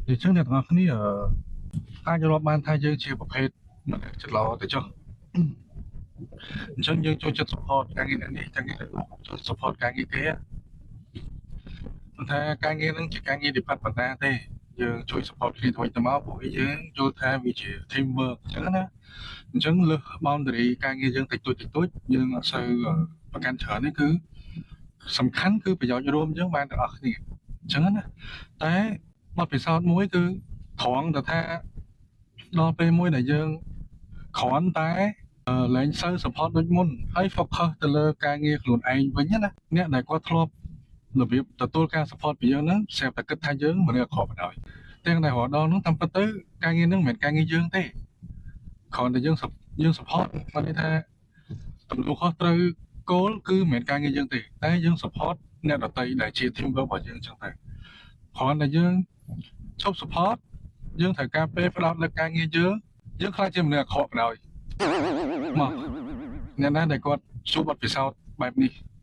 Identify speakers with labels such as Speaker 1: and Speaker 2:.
Speaker 1: អញ្ចឹងអ្នកទាំងអស់គ្នាអាចរាប់បានថាយើងជាប្រភេទមនុស្សចិត្តល្អទៅចុះអញ្ចឹងយើងចូលចិត្ត support ការងារអ្នកនេះការងារចូល support ការងារគេប៉ុន្តែការងារហ្នឹងជាការងារ department ណាទេយើងជួយ support គ្នាទៅវិញទៅមកព្រោះយើងយល់ថាវាជា team work អញ្ចឹងណាអញ្ចឹងលើស boundary ការងារយើងតិចតួចតិចតួចយើងអត់សូវប្រកាន់ច្រើនទេគឺសំខាន់គឺប្រយោជន៍រួមយើងបានទាំងអស់គ្នាអញ្ចឹងណាតែបទពិសោធន៍មួយគឺត្រង់ទៅថាដល់ពេលមួយដែលយើងគ្រាន់តែលែងសូវ support ដូចមុនហើយ focus ទៅលើការងារខ្លួនឯងវិញណាអ្នកដែលគាត់ធ្លាប់របៀបទទួលការ support ពីយើងហ្នឹងស្រាប់តែគិតថាយើងមនុស្សអាក្រក់បណ្ដោយទាំងតែរាល់ដងហ្នឹងតាមពិតទៅការងារហ្នឹងមិនមែនការងារយើងទេគ្រាន់តែយើង support បានន័យថាទំនួលខុសត្រូវគោលគឺមិនមែនការងារយើងទេតែយើង support អ្នកដទៃដែលជា team work របស់យើងអញ្ចឹងទៅគ្រាន់តែយើងឈប់ support យើងត្រូវការពេលផ្ដោតលើការងារយើងយើងខ្លាចជាមនុស្សអាក្រក់បណ្ដោយមកអ្នកណាដែលគាត់ជួបបទពិសោធន៍បែបនេះ។